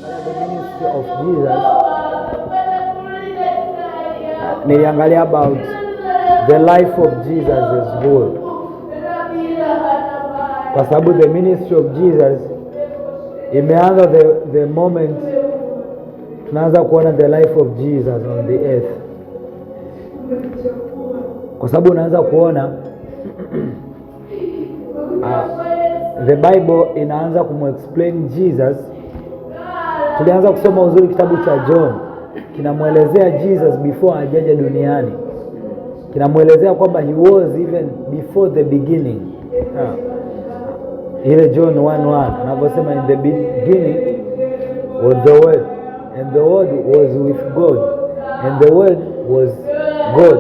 The ministry of Jesus, niliangalia about the life of Jesus as whole, kwa sababu the ministry of Jesus imeanza the moment tunaanza kuona the life of Jesus on the earth, kwa sababu unaanza kuona the Bible inaanza kumexplain Jesus. Tulianza kusoma uzuri kitabu cha John, kinamwelezea Jesus before hajaja duniani, kinamwelezea kwamba he was even before the beginning. Ile John 1:1 anavyosema, "In the beginning was the Word, and the Word was with God, and the Word was God."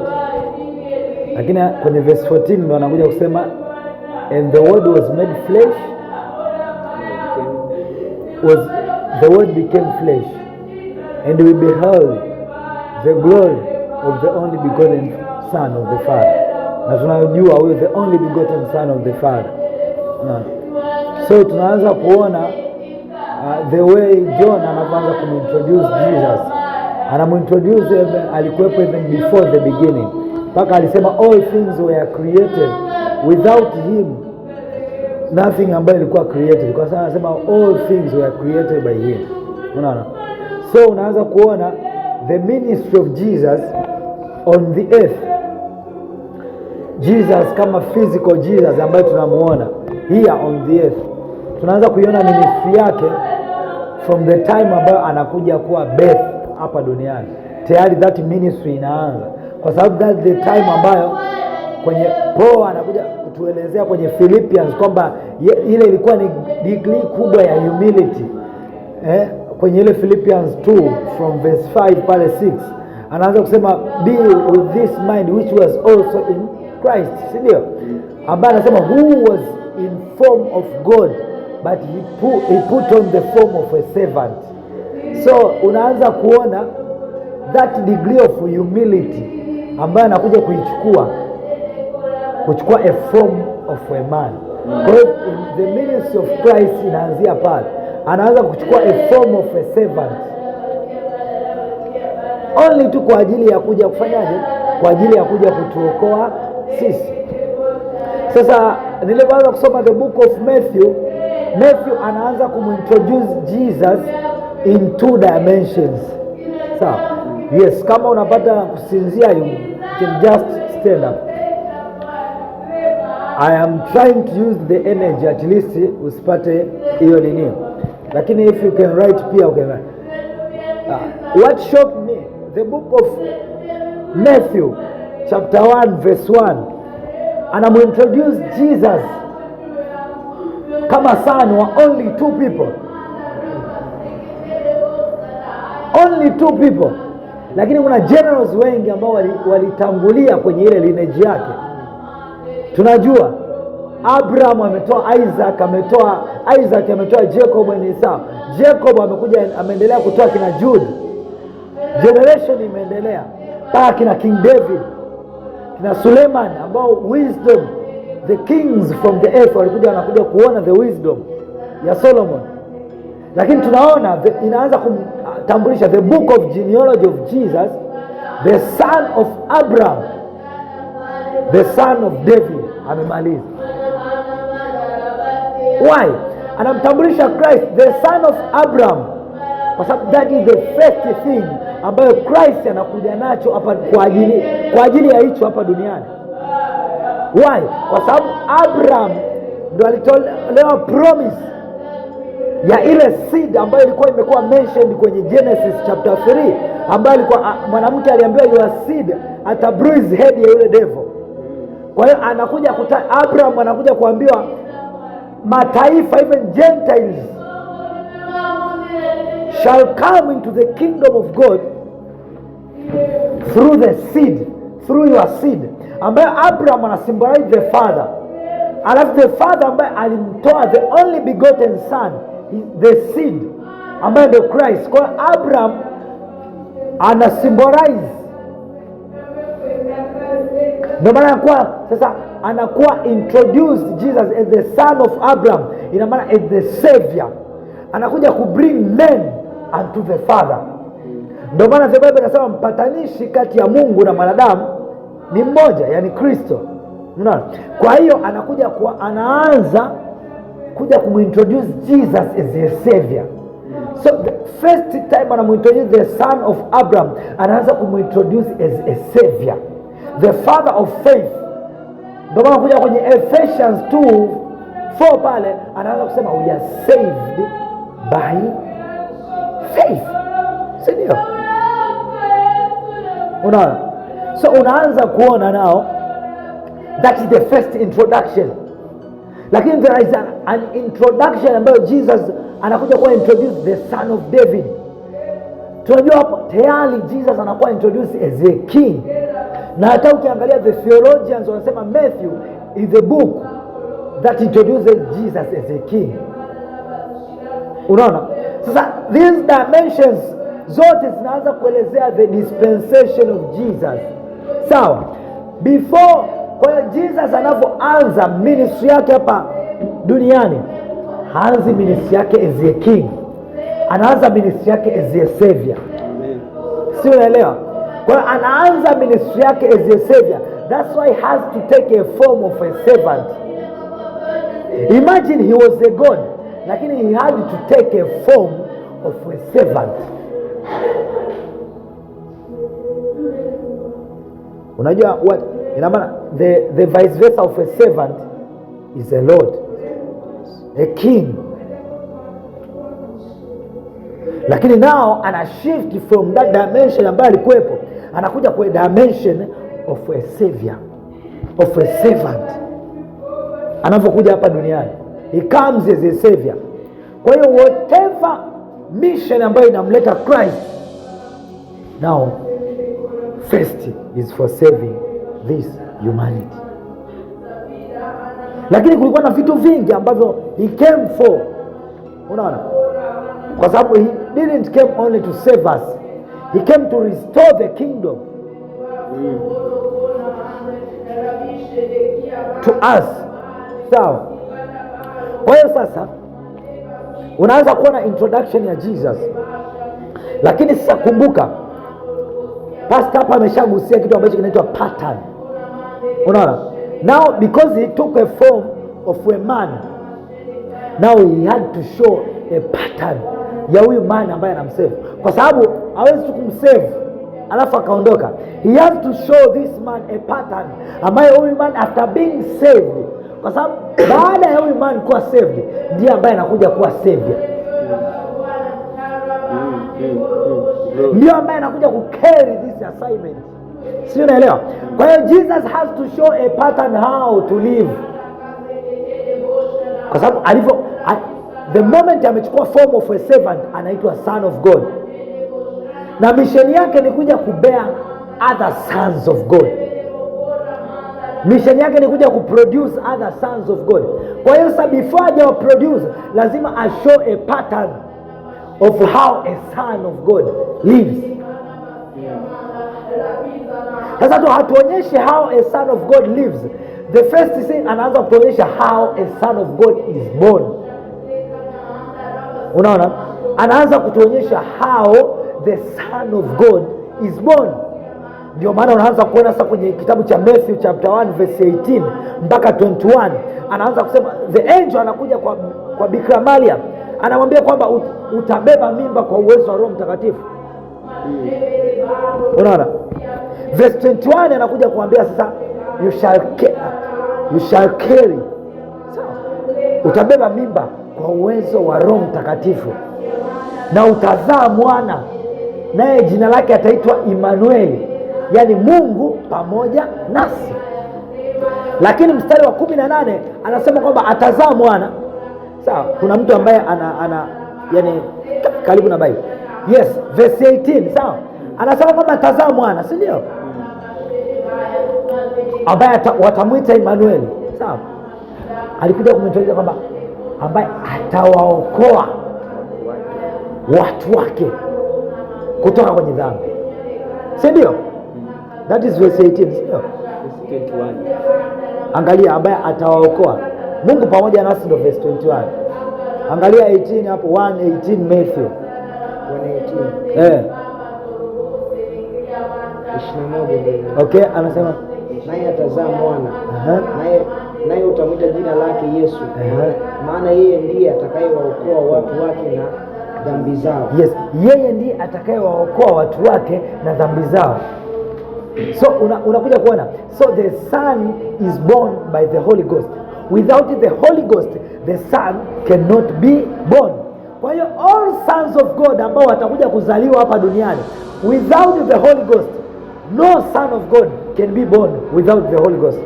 Lakini kwenye verse 14 ndo anakuja kusema, "And the Word was made flesh," was the Word became flesh, "and we beheld the glory of the only begotten Son of the Father." Na tunajua huyo the only begotten Son of the Father. So tunaanza kuona the way John anavyoanza kumintroduce Jesus, anamintroduce even, alikuwepo even before the beginning, mpaka alisema all things were created without him, nothing ambayo ilikuwa created, kwa sababu anasema all things were created by him. Unaona, so unaanza kuona the ministry of Jesus on the earth, Jesus kama physical Jesus ambaye tunamuona here on the earth, tunaanza kuiona ministry yake from the time ambayo anakuja kuwa birth hapa duniani, tayari that ministry inaanza, kwa sababu that the time ambayo kwenye Paul anakuja kutuelezea kwenye Philippians kwamba ile ilikuwa ni degree kubwa ya humility, eh, kwenye ile Philippians 2 from verse 5 pale 6 anaanza kusema, "Be with this mind which was also in Christ," si ndio? Ambaye anasema who was in form of God, but he put on the form of a servant. So unaanza kuona that degree of humility ambayo anakuja kuichukua, kuchukua a form of a man. Kwa hiyo the ministry of Christ inaanzia pale, anaanza kuchukua a form of a servant only tu kwa ajili ya kuja kufanyaje? Kwa ajili ya kuja kutuokoa sisi. Sasa nilipoanza kusoma the book of Matthew, Matthew anaanza kumintroduce Jesus in two dimensions. Sawa? Yes, kama unapata kusinzia, you can just stand up. I am trying to use the energy at least usipate hiyo nini, lakini if you can write pia you can write. What shocked me, the book of Matthew chapter 1 verse 1 anamuintroduce Jesus kama son wa only two people, only two people, lakini kuna generals wengi ambao walitangulia kwenye ile lineage yake. Tunajua Abraham ametoa Isaac, ametoa Isaac, ametoa Jacob and Esau. Jacob amekuja ameendelea kutoa kina Jude, generation imeendelea mpaka kina King David, kina Suleiman ambao wisdom, the kings from the earth walikuja, wanakuja kuona the wisdom ya Solomon, lakini tunaona inaanza kumtambulisha the book of genealogy of Jesus, the son of Abraham, the son of David. Amemaliza. Why? Anamtambulisha Christ the son of Abraham kwa sababu that is the first thing ambayo Christ anakuja nacho hapa kwa ajili ya hicho hapa duniani. Why? Kwa sababu Abraham ndo alitolewa promise ya ile seed ambayo ilikuwa imekuwa mentioned kwenye Genesis chapter 3, ambayo alikuwa mwanamke aliambiwa, "Your seed ata bruise head ya yule devil." Kwa hiyo anakuja Abraham anakuja kuambiwa mataifa, even Gentiles shall come into the kingdom of God through the seed, through your seed, ambayo Abraham ana symbolize the father, alafu the father ambaye alimtoa the only begotten son, the seed ambaye ndio Christ. Kwa hiyo Abraham ana symbolize, ndio maana anakuwa sasa anakuwa introduced Jesus as the son of Abraham, ina maana as the savior, anakuja ku bring men unto the Father. Ndio maana the Bible inasema mpatanishi kati ya Mungu na mwanadamu ni mmoja, yani Kristo. Unaona? Kwa hiyo anakuja kwa, anaanza kuja kumintroduce Jesus as a savior. So the first time anamuintroduce the son of Abraham, anaanza kumuintroduce as a savior, the father of faith. Ndio maana kuja kwenye Ephesians 2:4 pale anaanza kusema we are saved by faith, si ndio? Unaona, so unaanza kuona now that is the first introduction, lakini there is an introduction ambayo Jesus anakuja kuwa introduce the son of David. Tunajua hapo tayari Jesus anakuwa introduced as a king, na hata ukiangalia the theologians wanasema Matthew is the book that introduces Jesus as a king. Unaona, sasa these dimensions zote zinaanza kuelezea the dispensation of Jesus, sawa? Before, kwa hiyo Jesus anavyoanza ministry yake hapa duniani, haanzi ministry yake as a king, anaanza ministry yake as a savior. Amen. Si unaelewa? Kwa hiyo anaanza ministry yake as a savior. That's why he has to take a form of a servant. Imagine he was a God, lakini he had to take a form of a servant. Unajua what ina maana, the vice versa of a servant is a lord, a king. Lakini now ana shift from that dimension ambayo alikuwepo, anakuja kwa dimension of a savior, of a servant. Anavyokuja hapa duniani, he comes as a savior. Kwa hiyo whatever mission ambayo inamleta Christ now, first is for saving this humanity. Lakini kulikuwa na vitu vingi ambavyo he came for, unaona, kwa sababu he didn't came only to save us, he came to restore the kingdom to us, sawa. Kwa hiyo sasa unaanza kuona introduction ya Jesus, lakini sasa kumbuka, pastor hapa ameshagusia kitu ambacho kinaitwa pattern. Unaona, now because he took a form of a man, now he had to show a pattern ya huyu man ambaye anamsave, kwa sababu hawezi tu kumsave alafu akaondoka. He has to show this man a pattern ambaye huyu man after being saved, kwa sababu baada ya huyu man kuwa saved ndiye ambaye anakuja kuwa savior, ndio ambaye anakuja ku carry this assignment, si unaelewa? Kwa hiyo Jesus has to show a pattern how to live, kwa sababu alivyo, the moment amechukua form of a servant anaitwa son of God, na misheni yake ni kuja kubea other sons of God. Misheni yake ni kuja kuproduce other sons of God. Kwa hiyo sasa before haja produce lazima a show a pattern of how a son of God lives. Sasa tu hatuonyeshi how a son of God lives. The first thing anaanza kutuonyesha how a son of God is born. Unaona, anaanza kutuonyesha how the son of God is born. Ndio maana unaanza kuona sasa kwenye kitabu cha Matthew chapter 1 verse 18 mpaka 21, anaanza kusema the angel anakuja kwa Bikira Maria, anamwambia kwamba utabeba mimba kwa uwezo wa Roho Mtakatifu. Unaona, verse 21 anakuja kuambia sasa you shall carry, sawa, utabeba mimba kwa uwezo wa Roho Mtakatifu na utazaa mwana, naye jina lake ataitwa Immanueli, yaani Mungu pamoja nasi. Lakini mstari wa 18 anasema kwamba atazaa mwana, sawa. Kuna mtu ambaye ana yani karibu na Bible, yes, verse 18, sawa, anasema kwamba atazaa mwana, si ndio, ambaye watamwita Immanueli, sawa. Alikuja kumtolea kwamba ambaye atawaokoa watu wake kutoka kwenye dhambi, si ndio? That is verse 18, si ndio? 21. Angalia, ambaye atawaokoa, Mungu pamoja nasi, ndio verse 21. Angalia 18 hapo, 1:18 Matthew. 1:18. 21 ndio. Okay, anasema Naye atazaa mwana, naye utamwita jina lake Yesu, maana yeye ndiye atakayewaokoa watu wake na dhambi zao. Yes, yeye ndiye atakayewaokoa watu wake na dhambi zao. So unakuja kuona, so the Son is born by the Holy Ghost. Without the Holy Ghost, the Son cannot be born. Kwa hiyo all sons of God ambao watakuja kuzaliwa hapa duniani, without the Holy Ghost, no son of God can be born without the Holy Ghost.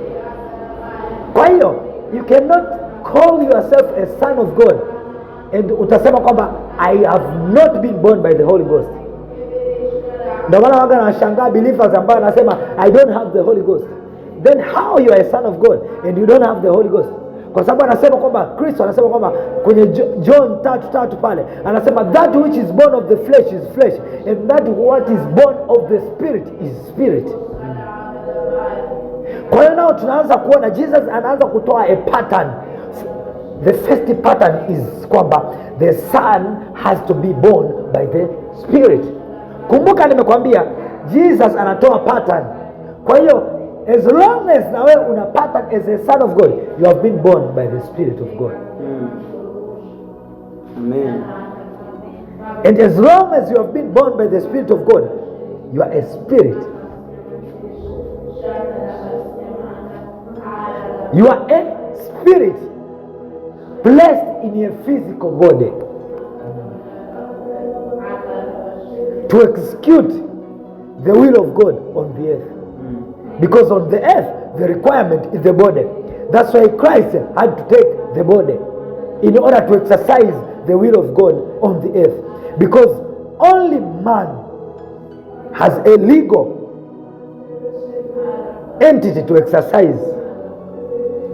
Kwa hiyo you cannot call yourself a son of God and utasema kwamba "I have not been born by the Holy Ghost." Ndio maana waga nawashangaa believers ambao anasema, "I don't have the Holy Ghost." Then how you are a son of God and you don't have the Holy Ghost? Kwa sababu anasema kwamba Kristo anasema kwamba kwenye John 3:3 pale anasema, "That which is born of the flesh is flesh, and that what is born of the Spirit is spirit." Kwa hiyo nao tunaanza kuona Jesus anaanza kutoa a pattern. The first pattern is kwamba the Son has to be born by the Spirit. Kumbuka nimekwambia Jesus anatoa pattern. Kwa hiyo as long as na wewe una pattern as a son of God, you have been born by the Spirit of God. Amen. And as long as you have been born by the Spirit of God, you are a spirit. You are a spirit placed in a physical body to execute the will of God on the earth. Because on the earth, the requirement is the body. That's why Christ had to take the body in order to exercise the will of God on the earth. Because only man has a legal entity to exercise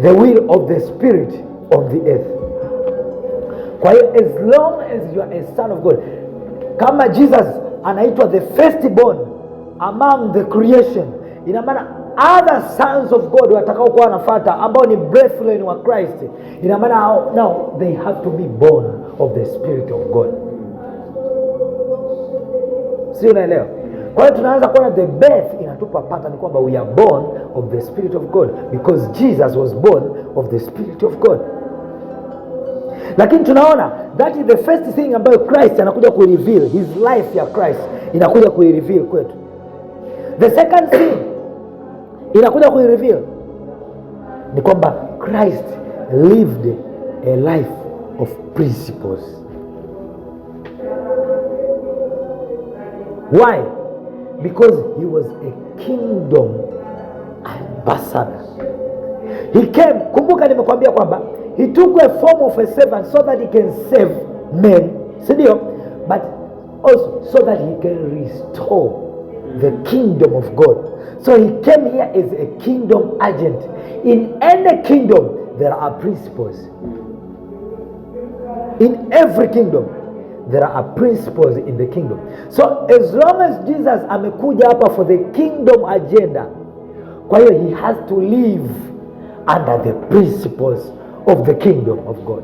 the will of the Spirit on the earth. Kwa hiyo as long as you are a son of God, kama Jesus anaitwa the firstborn among the creation, ina maana other sons of God watakaokuwa wanafuata ambao ni brethren wa Christ, ina maana now they have to be born of the Spirit of God. Si unaelewa? Kwa hiyo tunaanza kuona the birth inatupa pattern kwamba we are born of the Spirit of God because Jesus was born of the Spirit of God. Lakini tunaona that is the first thing ambayo Christ anakuja kuireveal, his life ya Christ inakuja kuireveal kwetu. The second thing inakuja kuireveal ni kwamba Christ lived a life of principles. Why? Because he was a kingdom ambassador. He came, kumbuka nimekwambia kwamba he took a form of a servant so that he can save men, si ndio? But also so that he can restore the kingdom of God. So he came here as a kingdom agent. In any kingdom there are principles. In every kingdom there are principles in the kingdom. So as long as Jesus amekuja hapa for the kingdom agenda, kwa hiyo he has to live under the principles of the kingdom of God.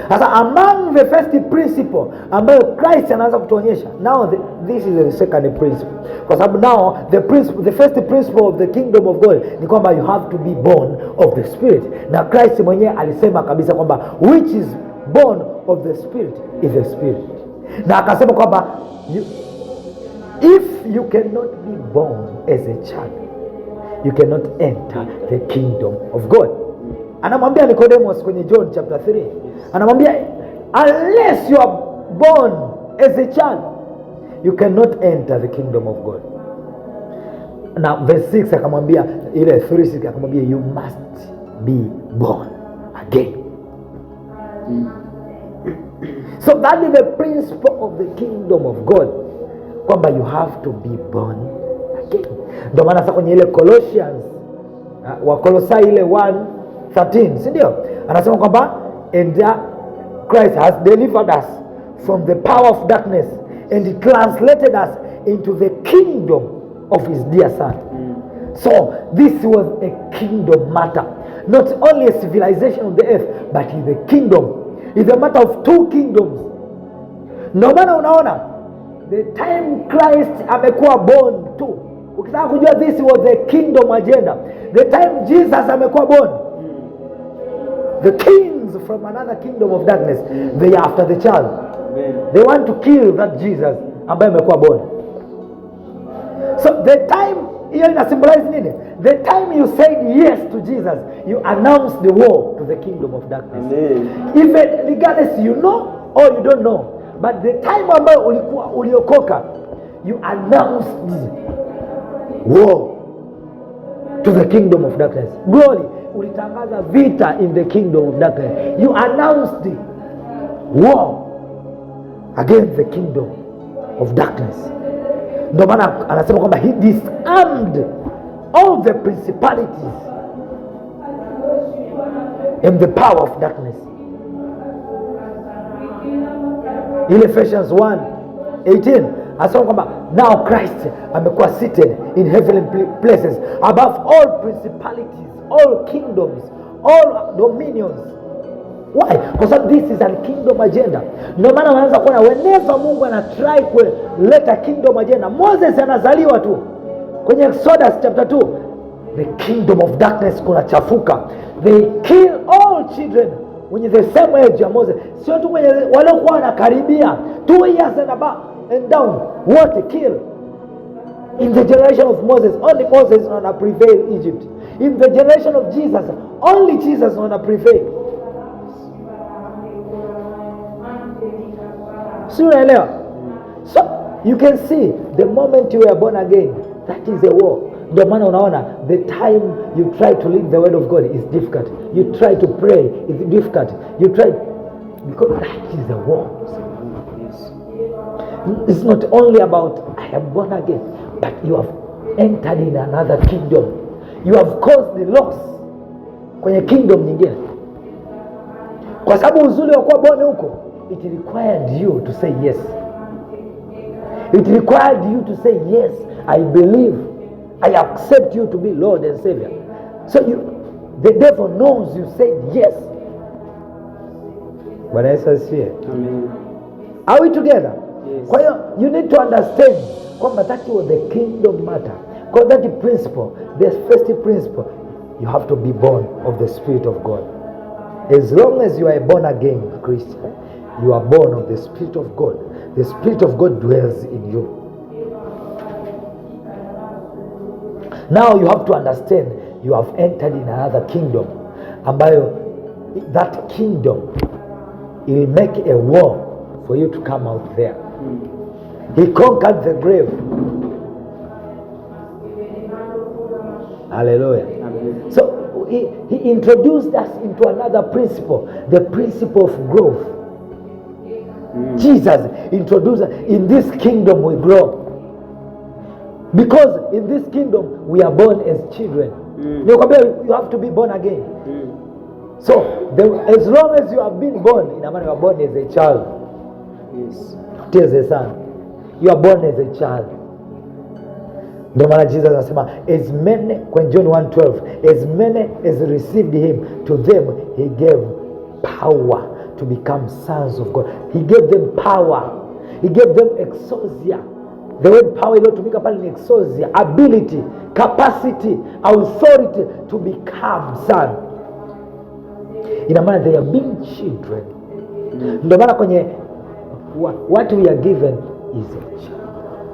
Sasa among the first principle ambayo Christ anaanza kutuonyesha now, this is the second principle, kwa sababu now the principle, the first principle of the kingdom of God ni kwamba you have to be born of the Spirit, na Christ mwenyewe alisema kabisa kwamba which is born of the Spirit is the spirit, na akasema kwamba if you cannot be born as a child, you cannot enter the kingdom of God. Anamwambia Nicodemus kwenye John chapter 3, anamwambia unless you are born as a child, you cannot enter the kingdom of God. Na verse 6 akamwambia, ile 3:6 akamwambia, "You must be born again." So that is the principle of the kingdom of God, kwamba you have to be born again. Ndio maana sasa kwenye ile Colossians, Wakolosai ile 1:13, si ndio? Anasema kwamba and Christ has delivered us from the power of darkness and translated us into the kingdom of his dear Son. So this was a kingdom matter, not only a civilization of the earth, but in the kingdom. It's a matter of two kingdoms. Ndio maana unaona the time Christ amekuwa born tu, ukitaka kujua this was the kingdom agenda, the time Jesus amekuwa born, the kings from another kingdom of darkness, they are after the child. Amen. They want to kill that Jesus ambaye amekuwa born. So the time hiyo ina symbolize nini? The time you said yes to Jesus, you announced the war to the kingdom of darkness. Amen. Even regardless you know or you don't know, but the time ambayo ulikuwa uliokoka, you announced war to the kingdom of darkness. Glory, ulitangaza vita in the kingdom of darkness. You announced war against the kingdom of darkness. Ndio maana anasema kwamba he disarmed all the principalities and the power of darkness. Ile Ephesians 1:18 anasema kwamba now Christ amekuwa seated in heavenly places above all principalities, all kingdoms, all dominions. Why? Kwa sababu this is a kingdom agenda. Ndio maana wanaanza kuona whenever Mungu ana try kuleta kingdom agenda, Moses anazaliwa tu kwenye Exodus chapter 2, the kingdom of darkness kunachafuka, they kill all children wenye the same age ya Moses, sio tu kwenye waliokuwa wanakaribia 2 years and above and down, wote kill. In the generation of Moses, only Moses gonna prevail Egypt. In the generation of Jesus, only Jesus gonna prevail. Si unaelewa? So you can see the moment you were born again, that is a war. Ndio maana unaona the time you try to lead the word of God is difficult. You try to pray is difficult. You try because that is a war. Yes. It's not only about I am born again, but you have entered in another kingdom. You have caused the loss kwenye kingdom nyingine, kwa sababu uzuri wa kuwa born huko, it required you to say yes. It required you to say yes, I believe, I accept you to be Lord and Savior. So the devil knows you said yes. Bwana Yesu asifiwe. Amen. Are we together? Yes. Kwa hiyo you need to understand kwamba that was the kingdom matter. Kwa that principle, the first principle, you have to be born of the Spirit of God. As long as you are a born again Christian, you are born of the Spirit of God. The Spirit of God dwells in you. Now you have to understand you have entered in another kingdom ambayo that kingdom will make a war for you to come out there. He conquered the grave. Hallelujah. Amen. So he introduced us into another principle, the principle of growth. Jesus introduced us in this kingdom we grow. Because in this kingdom we are born as children. Nikwambia, you have to be born again. So as long as you have been born, ina maana you are born as a child. Yes. Not as a son. You are born as a child. Ndio maana Jesus anasema as many, kwenye John 1:12, as many as received him, to them he gave power to become sons of God. He gave them power. He gave them exousia. The word power iliyotumika pale ni exousia, ability, capacity, authority to become son. Ina maana they are being children. Ndio maana kwenye what we are given is a child.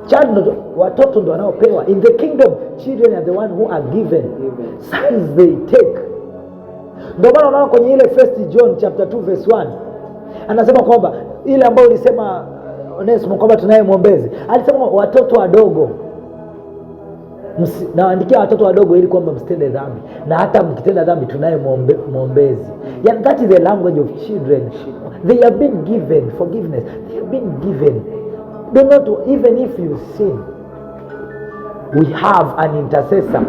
Child ndo, watoto ndo wanaopewa. In the kingdom, children are the one who are given. Given. Sons they take. Ndio maana unaona kwenye ile First John chapter 2 verse 1 anasema kwamba ile ambayo ulisema Onesimo kwamba tunaye mwombezi, alisema watoto wadogo nawaandikia watoto wadogo ili kwamba msitende dhambi, na hata mkitenda dhambi tunaye mwombezi. Yani, that is the language of children. They have been given forgiveness. They have been given. Do not, even if you sin, we have an intercessor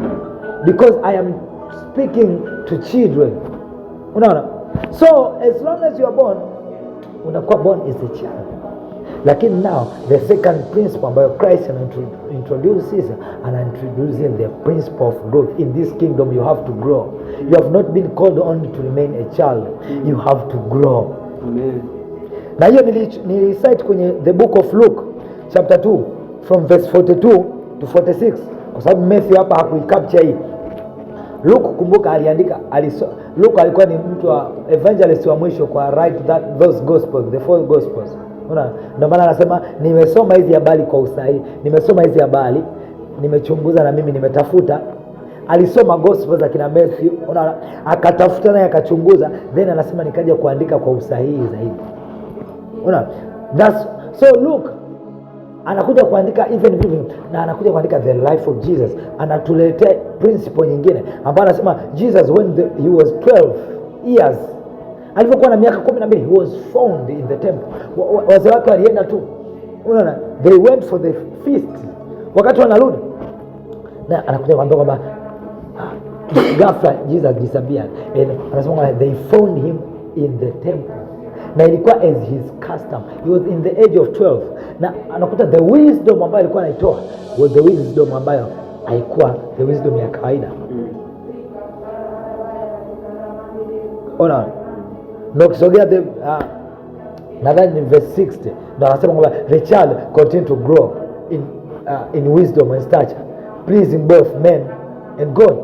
because I am speaking to children. Unaona? So as long as you are born, unakuwa born as a child. Lakini now the second principle ambayo Christ introduces, ana introducing the principle of growth. In this kingdom you have to grow. You have not been called only to remain a child. You have to grow. Amen. Na hiyo nilicite kwenye the book of Luke chapter 2 from verse 42 to 46, kwa sababu Matthew hapa hakuicapture hii. Luke, kumbuka, aliandika Luke alikuwa ni mtu wa evangelist wa mwisho kwa write those gospels, the four gospels. Unaona? Ndio maana anasema nimesoma hizi habari kwa usahihi, nimesoma hizi habari, nimechunguza na mimi nimetafuta. Alisoma gospels za kina Matthew, unaona, akatafuta naye akachunguza, then anasema nikaja kuandika kwa usahihi zaidi. Unaona? That's so Luke anakuja kuandika even vivyo na anakuja kuandika the life of Jesus, anatuletea principle nyingine ambayo anasema Jesus when he was 12 years, alivyokuwa na miaka 12, he was found in the temple. Wazee wake walienda tu, unaona, they went for the feast. Wakati wanarudi, na anakuja kuambia kwamba ghafla Jesus disappeared, and anasema kwamba they found him in the temple, na ilikuwa as his custom. He was in the age of 12, na anakuta the wisdom ambayo alikuwa anaitoa was the wisdom ambayo haikuwa the wisdom ya kawaida. Ona, ndio ukisogea the nadhani ni verse 60, ndio anasema kwamba the child continue to grow in wisdom and stature, pleasing both men and God.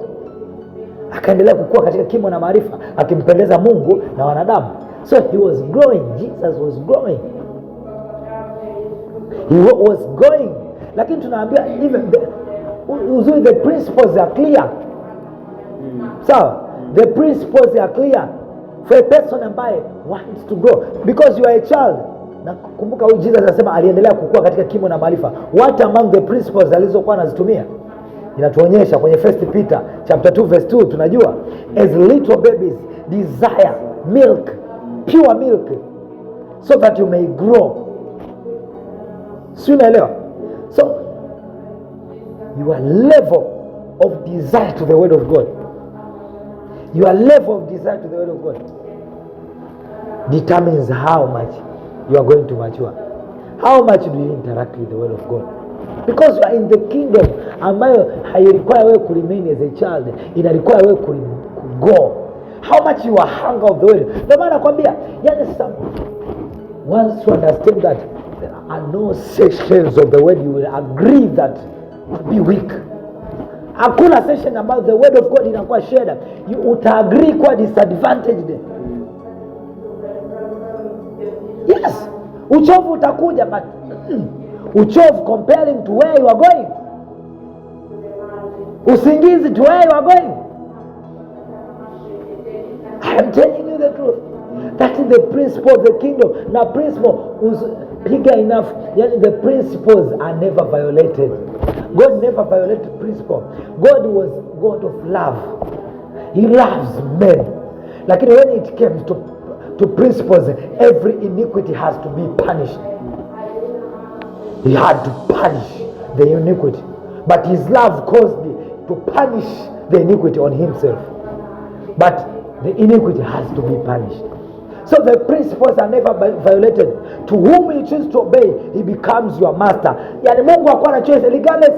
Akaendelea kukua katika kimo na maarifa, akimpendeza Mungu na wanadamu. So he was growing, Jesus was growing, he was going. Lakini tunaambiwa even uzuri, the principles are clear. Sawa, the principles are clear for a person ambaye wants to grow, because you are a child. Na kumbuka huyu Jesus anasema aliendelea kukua katika kimo na maarifa. What among the principles alizokuwa anazitumia inatuonyesha kwenye First Peter chapter 2 verse 2, tunajua as little babies desire milk, pure milk, so that you may grow. Si unaelewa? So your level of desire to the word of God, your level of desire to the word of God determines how much you are going to mature. How much do you interact with the word of God? Because you are in the kingdom ambayo hairequire wewe kuremain as a child, ina require wewe go. How much you are hunger of the word. Ndio maana nakwambia, yani some, once you understand that there are no sessions of the word you will agree that to be weak. Hakuna session ambayo the word of God inakuwa shared, you utaagree kuwa disadvantaged. Yes, uchovu utakuja, but uchovu comparing to where you are going, usingizi to where you are going. I am telling you the truth. That is the principle of the kingdom. Na principle piga enough, yani the principles are never violated. God never violated principle. God was God of love. He loves men. Lakini when it came to principles, every iniquity has to be punished. He had to punish the iniquity. But his love caused to punish the iniquity on himself. But the iniquity has to be punished. So the principles are never violated. To whom you choose to obey, he becomes your master. Yani Mungu hakuwa na choice, regardless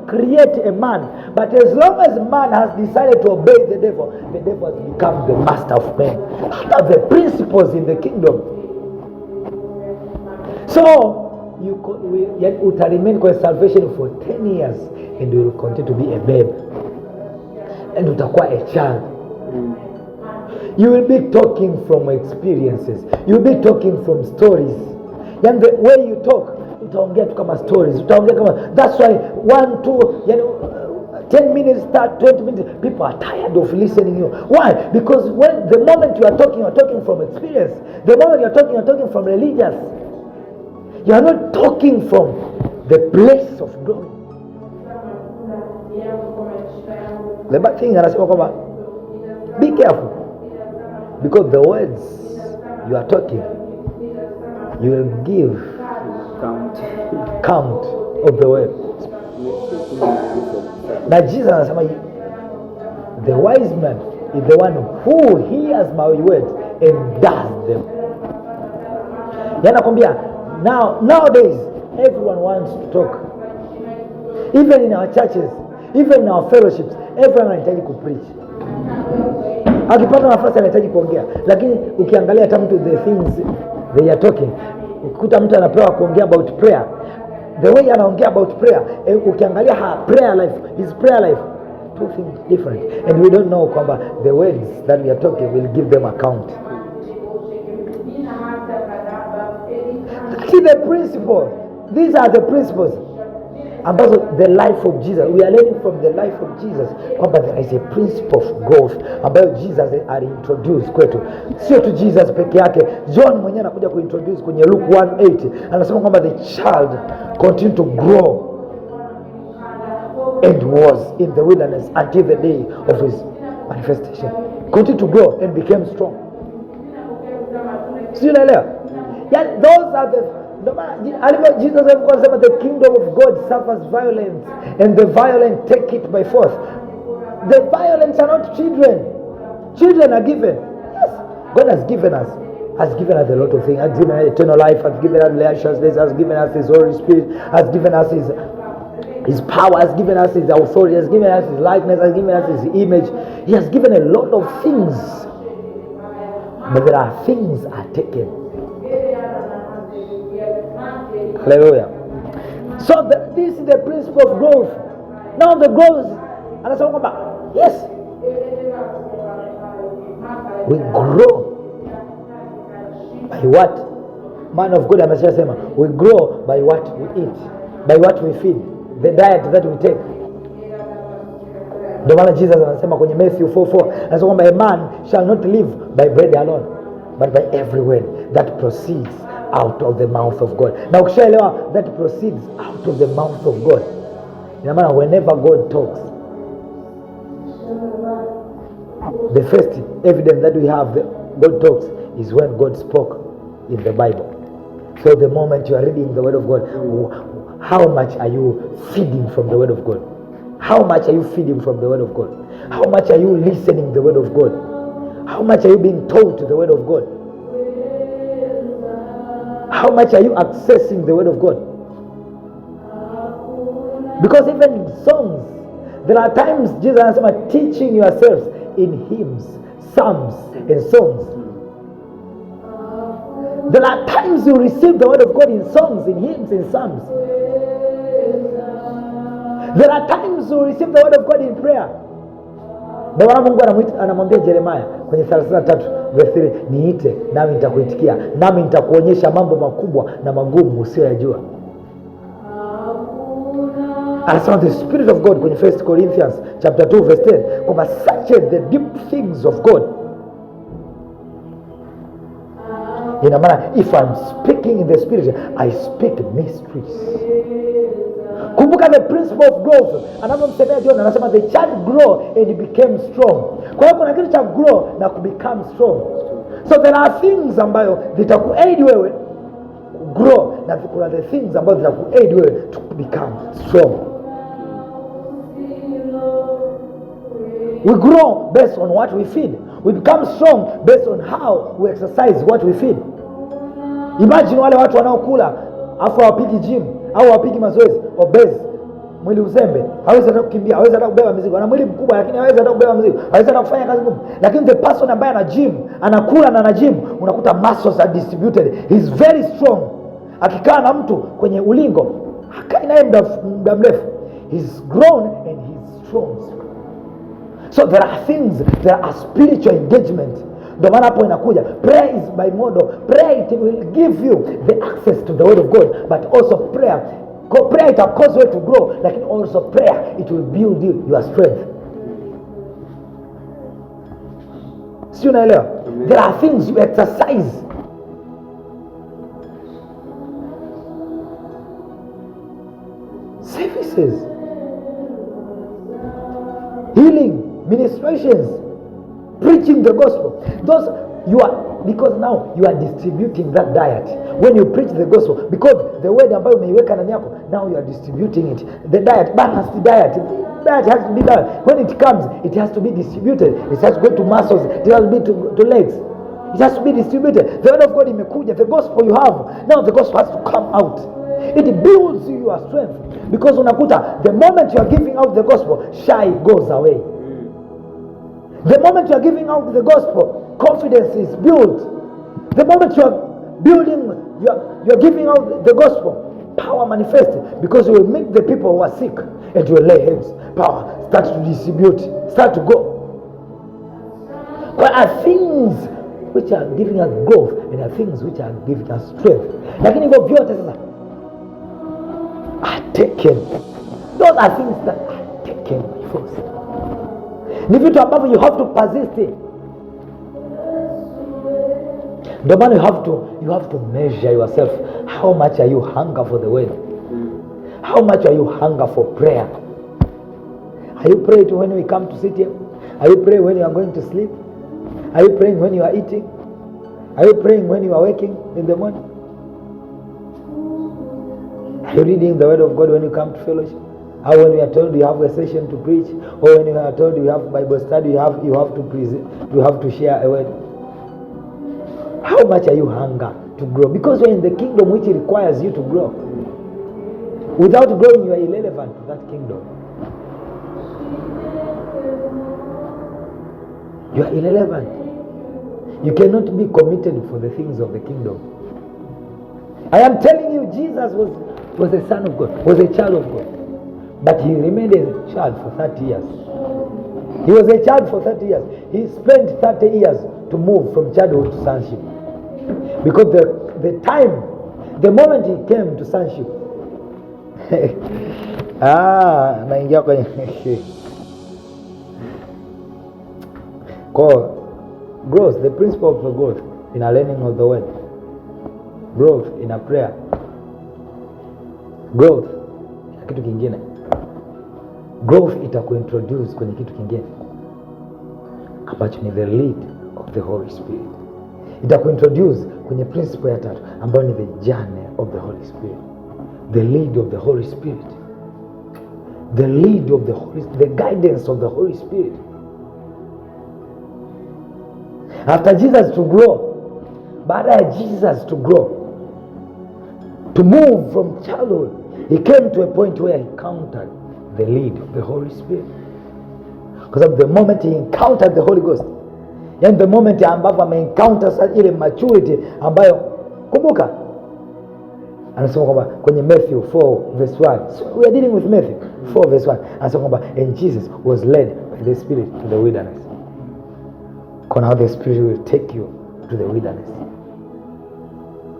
create a man. But as long as man has decided to obey the devil has become the master of men. That are the principles in the kingdom. So you uta remain kwa salvation for 10 years and you will continue to be a babe and utakuwa a child. You will be talking from experiences. You will be talking from stories. Yani the way you talk, utaongea tu kama stories. Utaongea kama, that's why 1, 2, yani 10 minutes, start 20 minutes, people are tired of listening you. Why? Because when the moment you are talking, you are talking from experience. The moment you are talking, you are talking from religious. You are not talking from the place of glory. The bad thing, anasema kwamba be careful, because the words you are talking, you will give count of the word. Na Jesus anasema the wise man is the one who hears my words and does them. Yanakwambia nowadays everyone wants to talk. Even in our churches, even in our fellowships, everyone anahitaji kupreach. Akipata nafasi anahitaji kuongea, lakini ukiangalia hata mtu the things They are talking. Ukikuta mtu anapewa kuongea about prayer, the way anaongea about prayer, ukiangalia her prayer life, his prayer life, two things different. And we don't know kwamba the words that we are talking will give them account. That is the principle. These are the principles ambazo the life of Jesus, we are learning from the life of Jesus kwamba there is a principle of growth ambayo Jesus aliintroduce kwetu. Sio tu Jesus peke yake, John mwenyewe anakuja kuintroduce kwenye Luke 1:8, anasema kwamba the child continued to grow and was in the wilderness until the day of his manifestation. Continued to grow and became strong. Sio, unaelewa? Yani those are the alivyo Jesus alikuwa anasema the kingdom of God suffers violence and the violent take it by force. The violent are not children. Children are given. Yes, God has given us. Has given us a lot of things. Has given us eternal life. Has given us righteousness. Has given us His Holy Spirit. Has given us His power. Has given us His authority. Has given us His likeness. Has given us His image. He has given a lot of things. But there are things are taken. Hallelujah. So this is the principle of growth. Now the growth, anasema kwamba yes, we grow by what? Man of God ameshasema we grow by what we eat, by what we feed, the diet that we take. Ndio maana Jesus anasema kwenye Matthew 4:4, anasema kwamba a man shall not live by bread alone, but by every word that proceeds out of the mouth of God. Na ukishaelewa that proceeds out of the mouth of God, ina maana whenever God talks, the first evidence that we have that God talks is when God spoke in the Bible. So the moment you are reading the word of God, how much are you feeding from the word of God? How much are you feeding from the word of God? How much are you listening the word of God? How much are you being taught the word of God? How much are you accessing the word of God? Because even songs, there are times Jesus anasema teaching yourselves in hymns, psalms and songs. There are times you receive the word of God in songs, in hymns, in psalms. There are times you receive the word of God in prayer. Ndio maana Mungu anamwambia Jeremiah kwenye 33 verse 3, niite nami nitakuitikia, nami nitakuonyesha mambo makubwa na magumu usiyoyajua. Anasema the Spirit of God kwenye 1 Corinthians chapter 2 verse 10 kwamba search the deep things of God. Ina maana if I'm speaking in the Spirit, I speak mysteries. Kumbuka the principle of growth. Anavyomsemea John anasema the child grow and became strong. Kwa hiyo kuna kitu cha grow na become strong. So there are things ambayo zitakuaid wewe grow na kuna the things ambazo zitakuaid wewe to become strong. We grow based on what we feed. We become strong based on how we exercise what we feed. Imagine wale watu wanaokula afu hawapigi gym au hawapigi mazoezi, obese, mwili uzembe, hawezi hata kukimbia, hawezi hata kubeba mizigo. Ana mwili mkubwa lakini hawezi hata kubeba mizigo, hawezi hata kufanya kazi ngumu. Lakini the person ambaye ana gym, anakula na ana gym, unakuta muscles are distributed. He's very strong. Akikaa na mtu kwenye ulingo, hakai naye muda mrefu. He's grown and he's strong. So there are things, there are spiritual engagement. Ndio maana hapo inakuja prayer is by model. Prayer it will give you the access to the word of God, but also prayer it will cause you to grow, lakini also prayer it will build you your strength. Si unaelewa? There are things you exercise. Services, healing, ministrations, preaching the gospel. Those you are, because now you are distributing that diet. When you preach the gospel, because the word ambayo umeiweka ndani yako, now you are distributing it. The diet, balanced diet. The diet has to be balanced. When it comes, it has to be distributed. It has to go to muscles, it has to be to legs. It has to be distributed. The word of God imekuja, the gospel you have. Now the gospel has to come out. It builds your strength. Because unakuta, the moment you are giving out the gospel, shy goes away. The moment you are giving out the gospel, confidence is built. The moment you are building, you are giving out the gospel, power manifest because you will meet the people who are sick and you will lay hands. Power start to distribute, start to go. There are things which are giving us growth and are things which are giving us strength. Lakini hivyo vyote sasa are taken. Those are things that are taken by force. Ni vitu ambavyo you have to persist in. Ndio maana you have to measure yourself. How much are you hunger for the word? How much are you hunger for prayer? Are you praying when we come to sit here? Are you praying when you are going to sleep? Are you praying when you are eating? Are you praying when you are waking in the morning? Are you reading the word of God when you come to fellowship? Or when you are told you have a session to preach, or when you are told you have Bible study, you have to present, you have to share a word. How much are you hunger to grow? Because you are in the kingdom which requires you to grow. Without growing, you are irrelevant to that kingdom. You are irrelevant. You cannot be committed for the things of the kingdom. I am telling you, Jesus was a son of God, was a child of God. But he remained a child for 30 years. He was a child for 30 years. He spent 30 years to move from childhood to sonship. Because the moment he came to sonship, naingia kwenye kwa growth, the principle of growth in a learning of the word, growth in a prayer, growth na kitu kingine, growth itakuintroduce kwenye kitu kingine ambacho ni the lead of the Holy Spirit. Itakuintroduce kwenye principle ya tatu ambayo ni the journey of the Holy Spirit, the lead of the Holy Spirit, the lead of the Holy, the guidance of the Holy Spirit. After Jesus to grow, baada ya Jesus to grow, to move from childhood, he came to a point where he encountered the lead of the Holy Spirit. Kwa sababu the moment he encountered the Holy Ghost, yani the moment ambapo ameencounter ile maturity ambayo, kumbuka anasema kwamba kwenye Matthew 4 verse 1, so we are dealing with Matthew 4 verse 1, anasema kwamba and Jesus was led by the Spirit to the wilderness. Kuna how the Spirit will take you to the wilderness.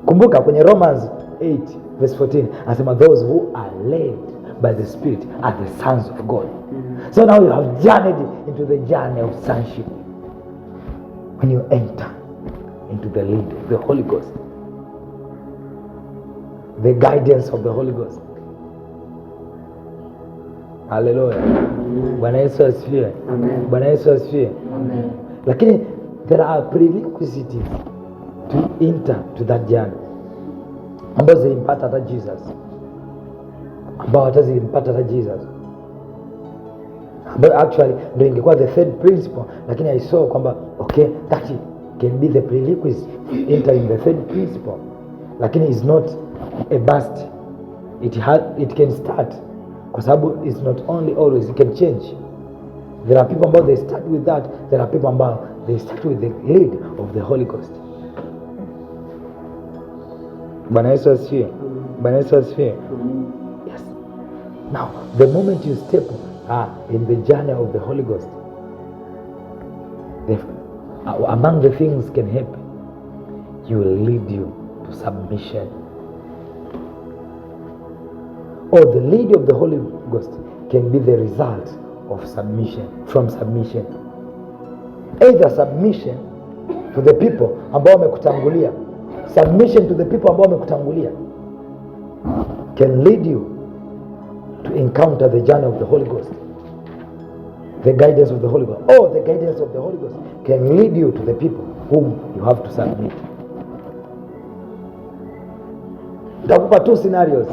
Kumbuka kwenye Romans 8 verse 14 anasema those who are led by the Spirit are the sons of God. So now you have journeyed into the journey of sonship when you enter into the lead of the Holy Ghost, the guidance of the Holy Ghost. Haleluya. Bwana Yesu asifiwe. Bwana Yesu asifiwe. Lakini there are prerequisites to enter to that journey ambazo zilimpata hata Jesus, ambao hata zilimpata hata Jesus, ambayo actually ndio ingekuwa the third principle, lakini I saw kwamba okay, that can be the prerequisite entering the third principle, lakini is not a must. It can start, kwa sababu it's not only always, it can change. There are people ambao they start with that, there are people ambao they start with the lead of the Holy Ghost. Bwana Yesu asifiwe. Bwana Yesu asifiwe. Yes. Now, the moment you step in the journey of the Holy Ghost, among the things can happen, he will lead you to submission. Or the lead of the Holy Ghost can be the result of submission, from submission. Either submission to the people ambao wamekutangulia, submission to the people ambao wamekutangulia can lead you to encounter the journey of the Holy Ghost, the guidance of the Holy Ghost. Or the guidance of the Holy Ghost can lead you to the people whom you have to submit. Nitakupa two scenarios.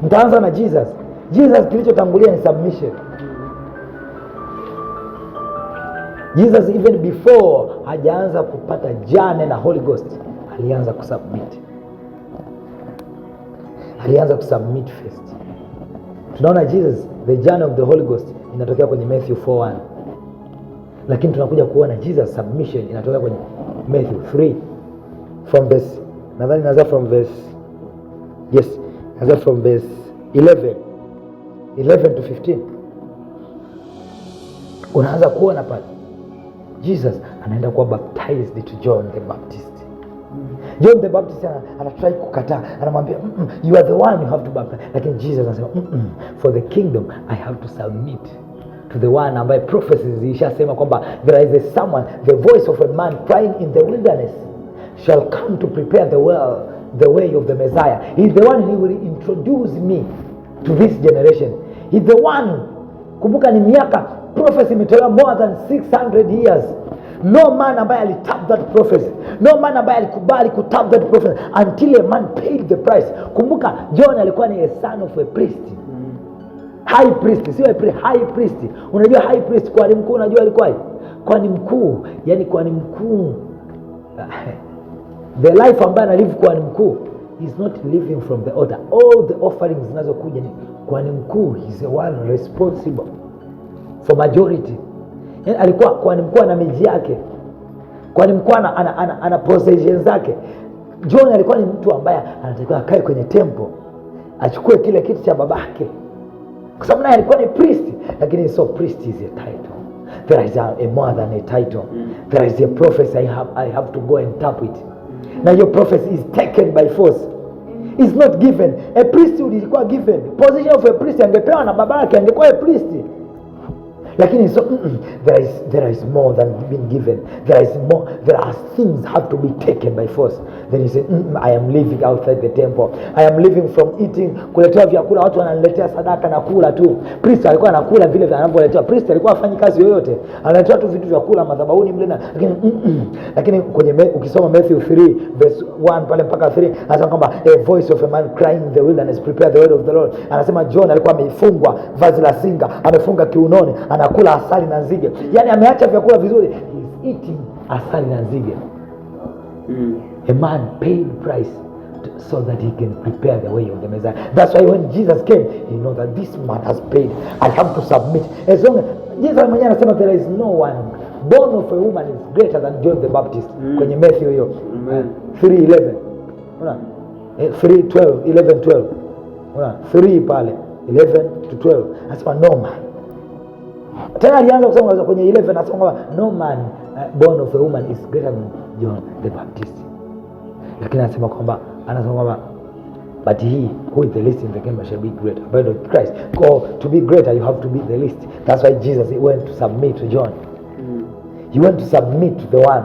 Nitaanza na Jesus. Jesus kilichotangulia ni submission. Jesus even before hajaanza kupata journey na Holy Ghost, alianza kusubmit. Alianza kusubmit first. Tunaona Jesus, the journey of the Holy Ghost inatokea kwenye Matthew 4:1. Lakini tunakuja kuona Jesus submission inatokea kwenye Matthew 3 from verse Nadhani inaanza from verse, yes, inaanza from verse 11, 11 to 15. Unaanza kuona pale Jesus anaenda kuwa baptized to John the Baptist. John the Baptist anatry kukataa, anamwambia, you are the one you have to baptize." Lakini Jesus anasema, For the kingdom I have to submit to the one ambaye prophecies zilishasema kwamba there is a someone, the voice of a man crying in the wilderness shall come to prepare the well, the way of the Messiah. He's the one who will introduce me to this generation. He's the one." Kumbuka ni miaka prophecy imetolewa more than 600 years. No man ambaye alitap that prophecy, no man ambaye alikubali kutap that prophecy until a man paid the price. Kumbuka John alikuwa ni a son of a priest, high priest, sio a priest, high priest. Unajua high priest, kuhani mkuu, unajua alikuwaje? Kuhani mkuu, yani kuhani mkuu, the life ambaye analive kuhani mkuu is not living from the altar. All the offerings zinazokuja ni kuhani mkuu, he's the one responsible for majority. Yani alikuwa kuhani mkuu ana miji yake, kuhani mkuu ana possession zake. John alikuwa ni mtu ambaye anatakiwa akae kwenye temple achukue kile kitu cha babake, kwa sababu naye alikuwa ni priest. Lakini so priest is a title. There is a more than a title. There is a prophecy I have to go and tap it. Na hiyo prophecy is taken by force, is not given. A priesthood ilikuwa given. Position of a priest angepewa na babake, angekuwa a priest. Lakini so there is more than being given. There is more. There are things have to be taken by force. Then he said, I am living outside the temple. I am living from eating, kuletewa vyakula, watu wananiletea sadaka na kula tu." Priest alikuwa anakula vile anavyoletewa. Priest alikuwa hafanyi kazi yoyote, analetewa tu vitu vya kula madhabahuni mle na lakini kwenye ukisoma Matthew 3 verse 1 pale mpaka 3, anasema kwamba a voice of a man crying in the wilderness, "Prepare the way of the Lord." Anasema John alikuwa ameifungwa vazi la singa, amefunga kiunoni, anakula asali na nzige. Yani ameacha vyakula vizuri, he's eating asali na nzige. A man paid price so that he can prepare the way of the Messiah. That's why when Jesus came, he know that this man has paid. I have to submit. As long as Jesus mwenyewe anasema there is no one born of a woman is greater than John the Baptist. Kwenye Matthew hiyo Amen. 3:11. Unaona? 3:12, 11 12. Unaona? 3 pale 11 to 12. Anasema no man. Tena alianza kusema kwenye 11, anasema kwamba no man born of a woman is greater than John the Baptist. Lakini anasema kwamba but he who is the least in the kingdom shall be greater. Ambaye ndio Christ. Go to be greater, you have to be the least. That's why Jesus, he went to submit to John. He went to submit to the one.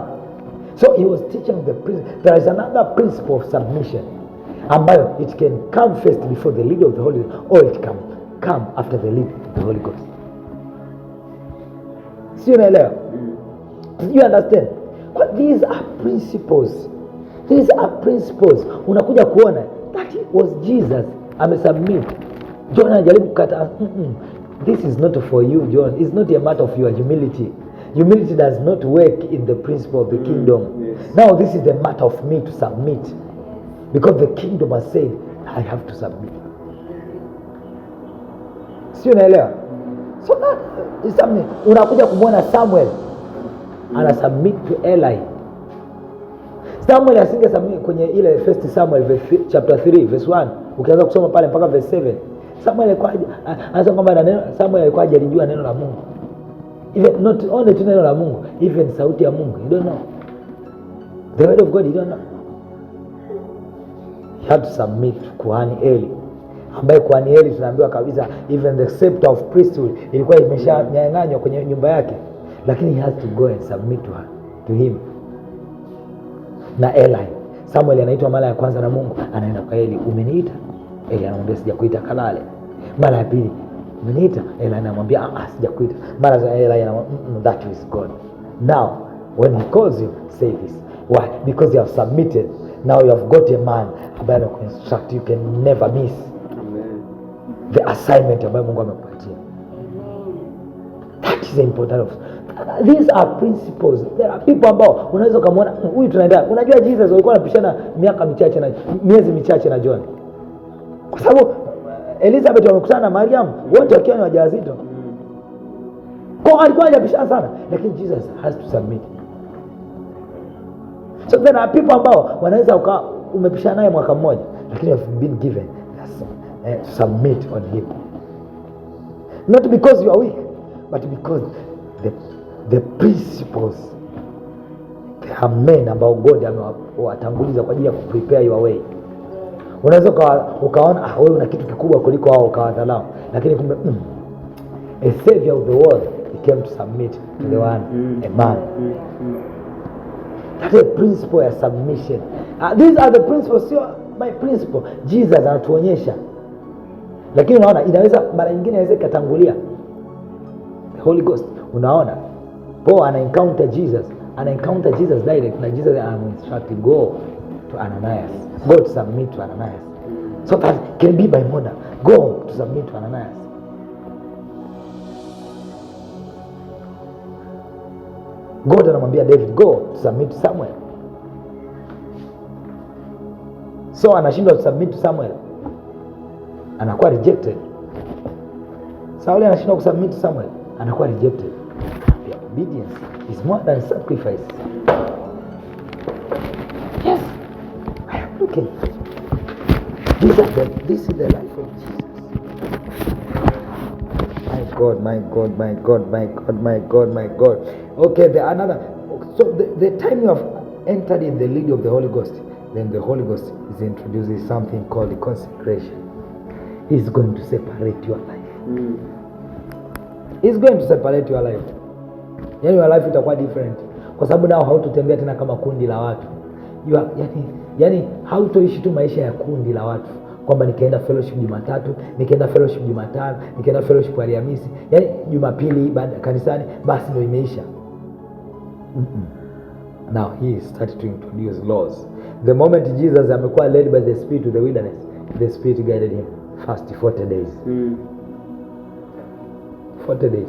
So he was teaching the principle. There is another principle of submission ambayo it can come first before the lead of the Holy Ghost or it can come after the lead of the Holy Ghost. Sio, unaelewa? You understand? Kwa these are principles. These are principles. Unakuja kuona that was Jesus amesubmit. John anajaribu kukata. This is not for you, John. It's not a matter of your humility. Humility does not work in the principle of the kingdom. Now this is the matter of me to submit. Because the kingdom has said I have to submit. Sio, unaelewa? So that is something. Unakuja kumwona Samuel ana submit to Eli. Samuel asinge submit kwenye ile First Samuel verse, chapter 3 verse 1, ukianza kusoma pale mpaka verse 7, Samuel alikuwa anasema kwamba na neno, Samuel alikuwa hajalijua neno la Mungu, even not only tu neno la Mungu, even sauti ya Mungu, you don't know the word of God, you don't know. He had to submit to kuhani Eli, ambaye kuhani Eli tunaambiwa kabisa even the scepter of priesthood ilikuwa imeshanyang'anywa kwenye nyumba yake, lakini he has to go and submit to her, to him na Eli. Samuel anaitwa mara ya kwanza na Mungu, anaenda kwa Eli, "Umeniita?" Eli anamwambia, "Sijakuita, kalale." Mara ya pili, "Umeniita?" Eli anamwambia, "Ah, ah, sijakuita." Mara za Eli anamwambia, that is God. Now when he calls you, say this." Why? Because you have submitted. Now you have got a man ambaye anakuinstruct, you can never miss Amen. The assignment ambayo Mungu amekupatia. That is the important of these are principles. There are people ambao unaweza ukamwona huyu tunaenda. Unajua Jesus walikuwa wanapishana miaka michache na miezi michache na John, kwa sababu Elizabeth wamekutana na Mariam wote wakiwa ni wajawazito, kwa alikuwa hajapishana sana, lakini Jesus has to submit. So there are people ambao wanaweza uka Umepishana naye mwaka mmoja, lakini you have been given to submit on him, not because you are weak, but because the principles, there are men ambao God amewatanguliza kwa ajili ya kuprepare your way. Unaweza ukaona wewe una kitu kikubwa kuliko wao, ukawadharau, lakini kumbe a savior of the world, he came to submit to the one, a man. That's a principle ya submission. These are the principles, sio my principle. Jesus anatuonyesha, lakini unaona inaweza mara nyingine inaweza ikatangulia the Holy Ghost. Unaona Paul ana encounter Jesus, ana encounter Jesus direct, na Jesus anaminstruct, go to Ananias, go to submit to Ananias. So that can be by model, go to submit to Ananias. God anamwambia David, go to submit to Samuel. So anashindwa to submit to Samuel, anakuwa rejected. Sauli anashindwa kusubmit to Samuel, anakuwa rejected. Yeah, obedience is more than sacrifice. Yes, I am looking. This is the life of Jesus. My God, my God, my God, my God, my God, my God. Okay, the another. So the time you have entered in the lead of the Holy Ghost, then the Holy Ghost is introducing something called consecration. He's going to separate your life. He's going to separate your life. Yani your life itakuwa different, kwa sababu nao hautotembea tena kama kundi la watu. Yani hautoishi tu maisha ya kundi la watu, kwamba nikaenda fellowship Jumatatu, nikaenda fellowship Jumatano, nikaenda fellowship Alhamisi, yani Jumapili baada kanisani, basi ndio imeisha. Now he started to introduce laws. The moment Jesus amekuwa led by the Spirit to the wilderness, the Spirit guided him fast 40 days. 40 days.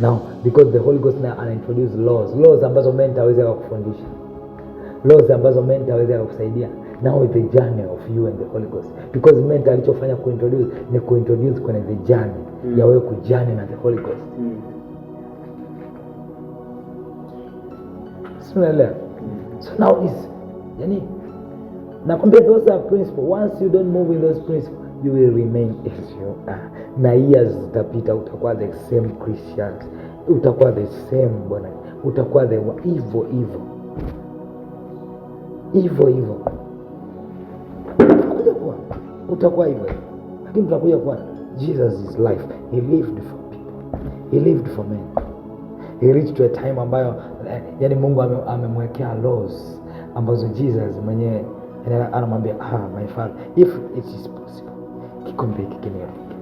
Now, because the Holy Ghost now introduce laws, laws ambazo mentor hawezi kukufundisha, laws ambazo mentor hawezi kukusaidia. Now the journey of you and the Holy Ghost, because mentor alichofanya kuintroduce ni kuintroduce kwenye the journey ya wewe kujourney na the Holy Ghost. Si unaelewa? So now is, yani nakwambia those are principles. Once you don't move in those principles, you will remain as you are. Na years zitapita, utakuwa the same Christians, utakuwa the same bwana, utakuwa the hivyo hivyo hivyo hivyo, utakuja kuwa, utakuwa hivyo hivyo, lakini tutakuja kuwa Jesus is life. He lived for people, he lived for men. He reached to a time ambayo yani Mungu amemwekea laws ambazo Jesus mwenyewe anamwambia, my father, if it is possible, kikombe hiki kiniondoke,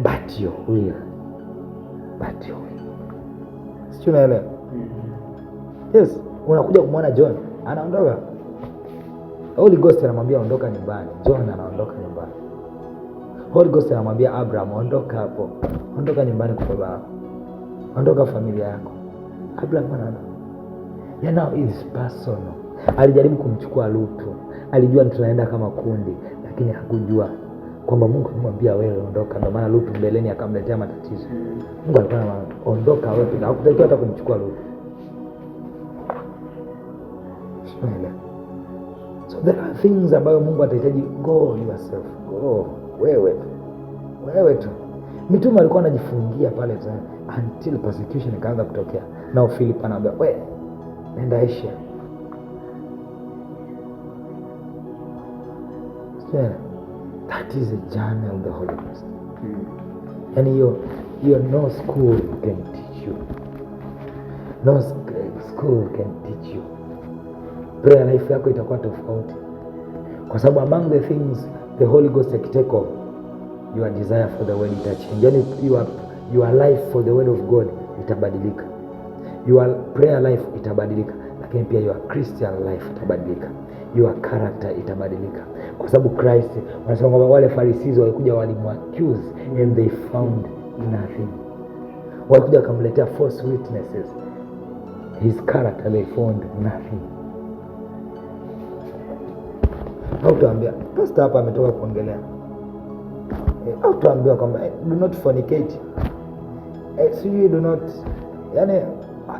but your will, but your will. Sio, unaelewa? Yes, unakuja kumwona John anaondoka. Holy Ghost anamwambia ondoka nyumbani. John anaondoka nyumbani. Holy Ghost anamwambia Abraham, ondoka hapo, ondoka nyumbani kwa baba yako, ondoka familia yako. Abraham anaondoka. Yeah, now is personal. Alijaribu kumchukua Lutu, alijua tunaenda kama kundi, lakini hakujua kwamba Mungu alimwambia wewe ondoka. Ndio maana Lutu mbeleni akamletea matatizo. Mungu alikuwa anamwambia ondoka wewe, hakutakiwa hata kumchukua Lutu. Unaelewa? So there are things ambayo Mungu atahitaji go yourself, go wewe tu, wewe tu. Mitume alikuwa anajifungia pale until persecution ikaanza kutokea. Nao Philip anaambia we nenda Asia. Yeah. That is a journey of the Holy Ghost. Yani hiyo no school can teach you. No school can teach you. Prayer life yako itakuwa tofauti, kwa sababu among the things the Holy Ghost akitake over, your desire for the word itachange. Yani your life for the word of God itabadilika, your prayer life itabadilika, lakini pia your Christian life itabadilika, your character itabadilika, kwa sababu Christ wanasema kwamba wale Pharisees walikuja walimuaccuse and they found nothing. Walikuja wakamletea false witnesses, his character they found nothing. Au tuambia pastor hapa ametoka kuongelea, au tuambiwa kwamba do not fornicate, sijui do not, yani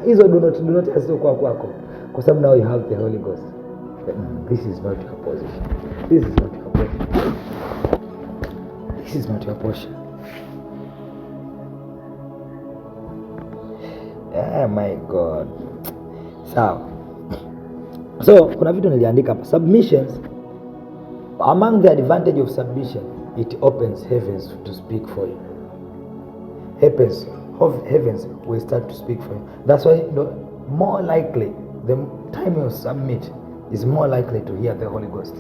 hizo do not, do not hazitokuwa kwako. Kwa sababu now you have the Holy Ghost. This is not your position. This is not your portion. This is not your portion. Oh my God. Sawa. So kuna vitu niliandika hapa. Submissions, among the advantage of submission, it opens heavens to speak for you. Heavens will start to speak for you. That's why the more likely the time you submit is more likely to hear the Holy Ghost.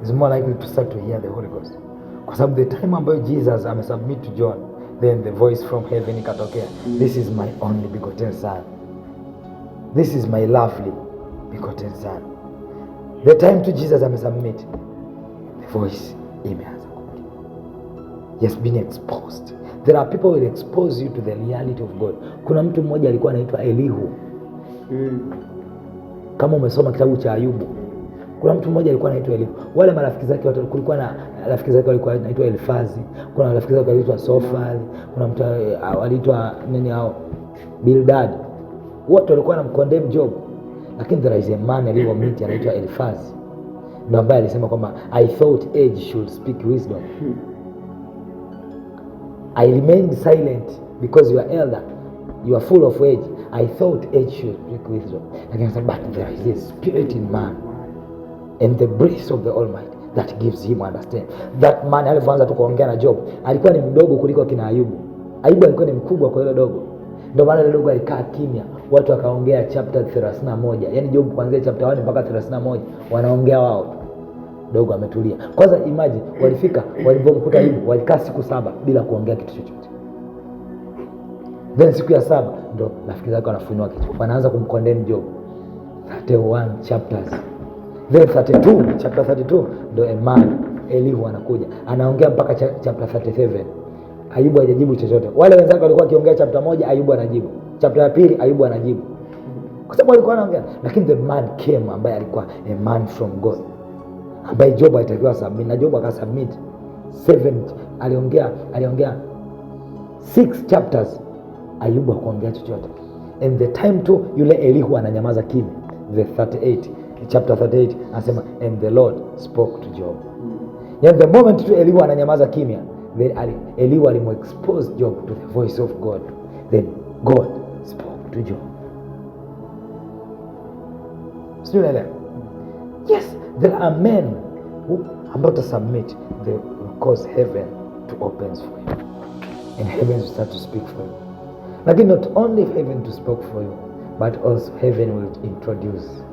Is more likely to start to hear the Holy Ghost. Kwa sababu the time ambayo Jesus amesubmit to John, then the voice from heaven ikatokea. This is my only begotten son. This is my lovely begotten son. The time to Jesus amesubmit, the voice imeanza kuja. He has been exposed. There are people who will expose you to the reality of God. Kuna mtu mmoja alikuwa anaitwa Elihu. Kama umesoma kitabu cha Ayubu, kuna mtu mmoja alikuwa anaitwa Elihu. Wale marafiki zake wote, kulikuwa na rafiki zake walikuwa anaitwa Elifazi, kuna rafiki zake waliitwa Sofali, kuna mtu waliitwa nini hao, Bildad. Wote walikuwa wanamcondemn Job, lakini there is a man aliyomiti anaitwa Elifazi, ndio ambaye alisema kwamba I thought age should speak wisdom. I remained silent because you are elder, you are full of age. I thought age should speak wisdom. Lakini anasema but there is a spirit in man and the breath of the Almighty that gives him understanding. That man alivyoanza tu kuongea na Job, alikuwa ni mdogo kuliko kina Ayubu. Ayubu alikuwa ni mkubwa kwa yule dogo. Ndio maana yule dogo alikaa kimya, watu wakaongea chapter 31. Yaani Job kuanzia chapter 1 mpaka 31 wanaongea wao tu. Dogo ametulia. Kwanza imagine walifika walipomkuta Ayubu, walikaa siku 7 bila kuongea kitu chochote. Then siku ya 7 ndo rafiki zake wanafunua kichwa, wanaanza kumcondemn Job. 31 chapters. Then 32, chapter 32 ndo a man Elihu anakuja anaongea mpaka chapter 37. Ayubu hajajibu chochote. Wale wenzake walikuwa wakiongea chapter 1, Ayubu anajibu. Chapter ya 2 Ayubu anajibu. Kwa sababu alikuwa anaongea. Lakini the man came ambaye alikuwa a man from God, ambaye Job alitakiwa submit, na Job akasubmit 7, aliongea 6 chapters. Ayubu hakuongea chochote. And the time tu yule Elihu ananyamaza kimya, the 38, chapter 38 anasema and the Lord spoke to Job. Yani the moment tu Elihu ananyamaza kimya, then Elihu alimu-expose Job to the voice of God. Then God spoke to Job. Sijui unaelewa? Yes, there are men who about to submit, they will cause heaven to open for you. And heaven will start to speak for you. Lakini not only heaven to speak for you, but also heaven will introduce you.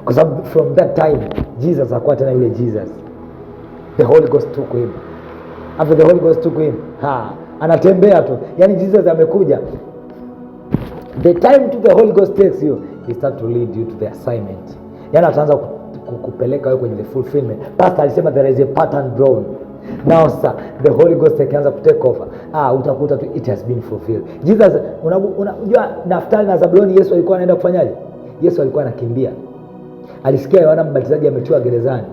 Kwa sababu from that time Jesus hakuwa tena yule Jesus. The Holy Ghost took him. After the Holy Ghost took him, anatembea tu. Yani Jesus amekuja. The time to the Holy Ghost takes you, he start to lead you to the assignment. Yani ataanza kupeleka wewe kwenye the fulfillment. Pastor alisema there is a pattern drawn. Now sir, the Holy Ghost akianza ku take over, utakuta tu it has been fulfilled. Jesus, unajua Naftali na Zabuloni, Yesu alikuwa anaenda kufanyaje? Yesu alikuwa anakimbia. Alisikia Yohana Mbatizaji ametiwa gerezani.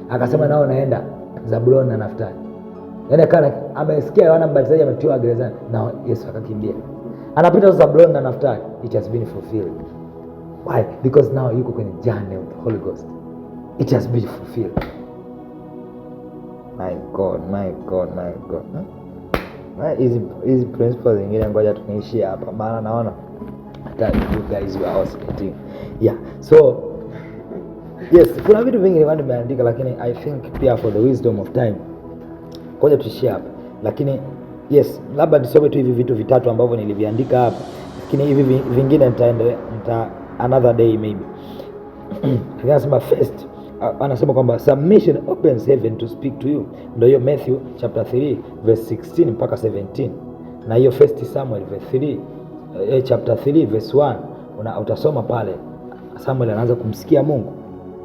Akasema nao naenda Zabuloni na Naftali. Yaani kana amesikia Yohana Mbatizaji ametiwa gerezani na Yesu akakimbia. Anapita Zabuloni na Naftali, it has been fulfilled. Why? Because now yuko kwenye journey of the Holy Ghost. It has been fulfilled. My God, my God, my God. Hizi principles zingine ngoja tuniishie hapa, maana naona hata you guys you are oscillating. Yeah. So yes, kuna vitu vingi nilikuwa nimeandika, lakini I think pia for the wisdom of time ngoja tuishie hapa. Lakini yes, labda nisome tu hivi vitu vitatu ambavyo niliviandika hapa, lakini hivi vingine nitaendelea another day maybe. Lakini anasema first, anasema kwamba submission opens heaven to speak to you. Ndio hiyo Matthew chapter 3 verse 16 mpaka 17, na hiyo First Samuel verse 3, chapter 3 verse 1, utasoma pale Samuel anaanza kumsikia Mungu,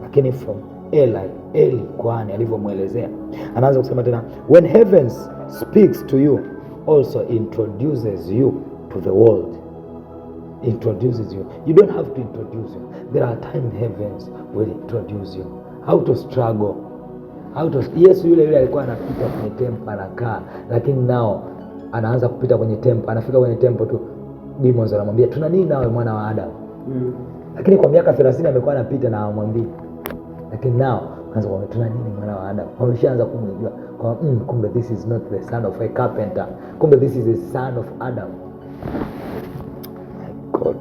lakini from Eli kwani alivyomwelezea, anaanza kusema tena when heavens speaks to you also introduces you to the world. Introduces you. You don't have to introduce you. There are times heavens will introduce you. How to struggle. How to, Yesu yule yule alikuwa anapita kwenye temple anakaa, lakini nao anaanza kupita kwenye temple, anafika kwenye temple tu demons wanamwambia tuna nini nawe mwana wa Adam? Lakini kwa miaka 30 amekuwa anapita na hawamwambii. Lakini nao wanaanza kuambia tuna nini mwana wa Adam? Wameshaanza kumjua kwa kumbe this is not the son of a carpenter. Kumbe this is the son of Adam. My God.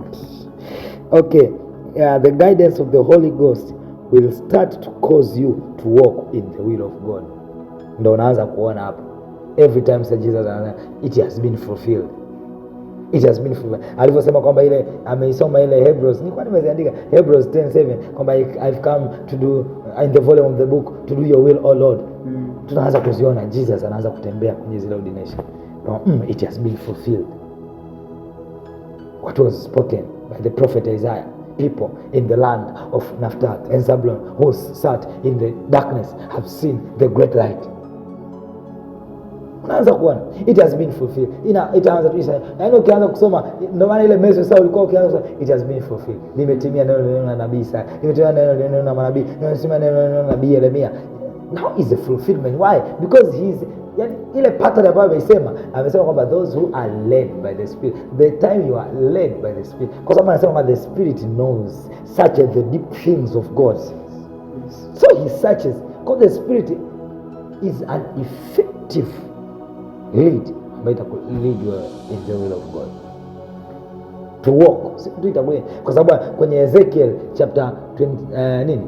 Okay, yeah, the guidance of the Holy Ghost will start to cause you to walk in the will of God. Ndo unaanza kuona hapo. Every time say Jesus anasema it has been fulfilled. It has been fulfilled. Alivyosema kwamba ile ameisoma ile Hebrews, nilikuwa nimeziandika Hebrews 10:7 kwamba I've come to do in the volume of the book to do your will, O Lord. Tunaanza kuziona Jesus anaanza kutembea kwenye zile ordination. It has been fulfilled. What was spoken by the prophet Isaiah. People in the land of Naphtali and Zebulun who sat in the darkness have seen the great light. Unaanza kuona it has been fulfilled. Itaanza tu isa. Yaani ukianza kusoma, ndio maana ile message sasa ulikuwa ukianza kusoma it has been fulfilled. Limetimia neno lililonenwa na nabii Isaya. Limetimia neno lililonenwa na manabii. Limetimia neno lililonenwa na nabii Yeremia. Now is the fulfillment. Why? Because he's, yani ile pattern ambayo ameisema, amesema kwamba those who are led by the Spirit, the time you are led by the Spirit, kwa sababu anasema kwamba the Spirit knows such as the deep things of God, so he searches, because the Spirit is an effective lead ambayo itaku lead wewe in the will of God to walk. Si tu itaku, kwa sababu kwenye Ezekiel chapter 20, nini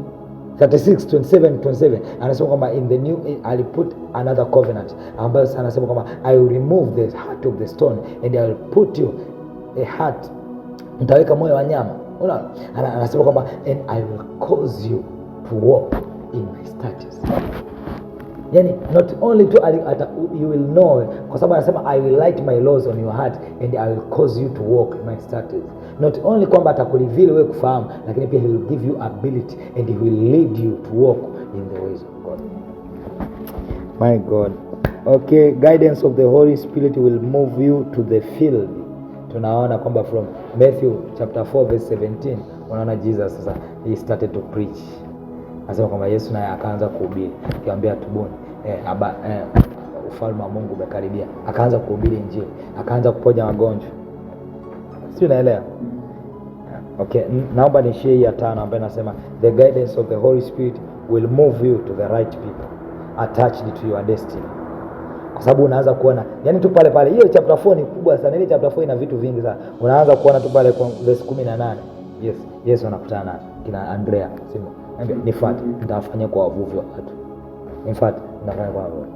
36 27 27 anasema kwamba in the new I put another covenant, ambayo sasa anasema kwamba I will remove the heart of the stone and I will put you a heart, nitaweka moyo wa nyama. Unaona, anasema kwamba and I will cause you to walk in my statutes. Yani not only to you will know, kwa sababu anasema I will write my laws on your heart and I will cause you to walk in my statutes. Not only kwamba atakureveal wewe kufahamu, lakini pia he will give you ability and he will lead you to walk in the ways of God. My God. Okay, guidance of the Holy Spirit will move you to the field. Tunaona kwamba from Matthew chapter 4 verse 17 unaona Jesus sasa he started to preach. Anasema kwamba Yesu naye akaanza kuhubiri, akiwaambia tubuni, ufalme wa Mungu umekaribia. Akaanza kuhubiri Injili, akaanza kuponya wagonjwa. Sio, unaelewa? Okay, naomba nishie hii ya tano ambayo inasema the guidance of the Holy Spirit will move you to the right people attached to your destiny. Kwa sababu unaanza kuona yani tu pale pale, hiyo chapter 4 ni kubwa sana, ile chapter 4 ina vitu vingi sana. Unaanza kuona tu pale kwa verse 18. Yes, Yesu anakutana na kina Andrea, sema nifuate, nitawafanyia kwa wavuvi wa watu. Nifuate, nitafanya kwa wavuvi.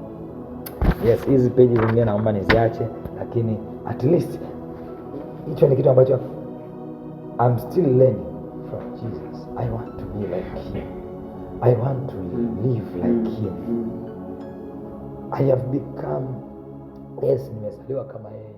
Yes, hizi peji zingine naomba niziache, lakini at least hicho ni kitu ambacho I'm still learning from Jesus. I want to be like him. I want to live like him. I have become, yes, nimezaliwa kama yeye.